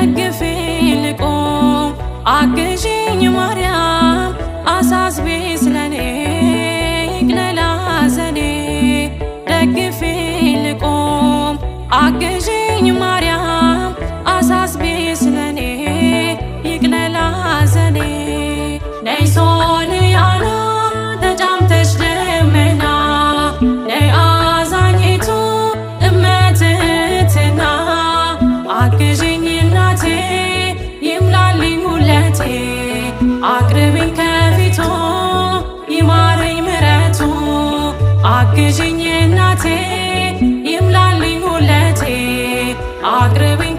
ደግፌ ልቁም አግዢኝ ማርያም አሳስቢ ስለኔ ይቅለል ሐዘኔ ደግፌ ልቁም አግዢኝ ማርያም አሳስቢ ስለኔ ይቅለል ሐዘኔ ነይ ሶልያና ተጫምተሽ ደመና ነይ አዛኝቱ እመትህትና አግዢኝ እናቴ ይምላልኝ ሁለቴ አቅርቢኝ ከፊቱ ይማረኝ ምረቱ አግዢኝ እናቴ ይምላልኝ ሁለቴ አቅርቢኝ